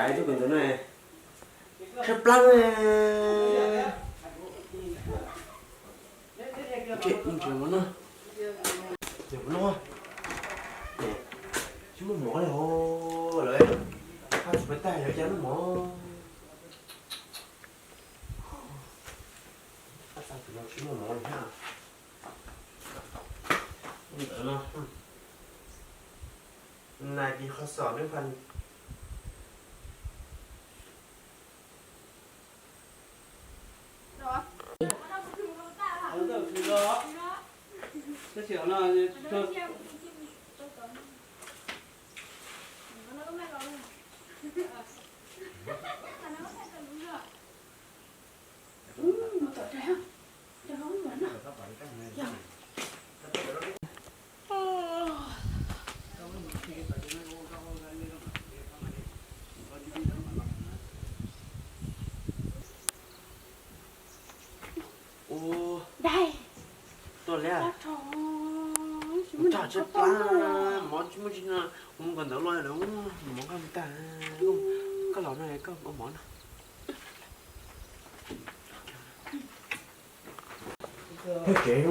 Tus kawm ntawv no tshaib plab ne. Ntshe mus no, mus no, tsis muaj mov li hos lawv, haj tsis pab tag lawv cas muaj mov. Haj tsis muaj mov li hab. Ntawm no, nais kis qhov xom neb pha. Ua, tuaj li, tshaib plab, mov tsis muaj tsis no, kuv mus kawm ntawv los lawm, mov koj tag, koj los no koj ua mov no. Tsev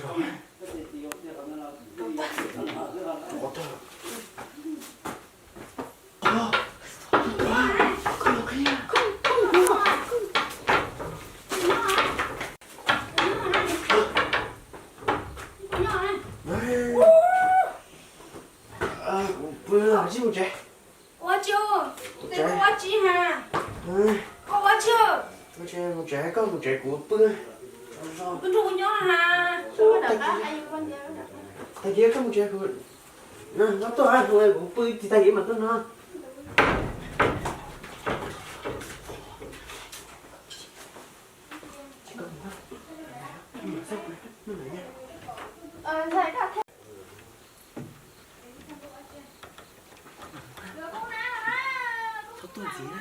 zoo no. Kuv pw, tsis mus tsev. Ua tsi? Koj ua tsi ha? Koj ua tsi? Mus tsev, koj mus tsev kuv pw. Koj nrog kuv nyob ha. Tag kis koj mus tsev kuv, koj tuaj, kuv pw tsis tag kis mas tuaj no. Txhob tuaj ntxiv na.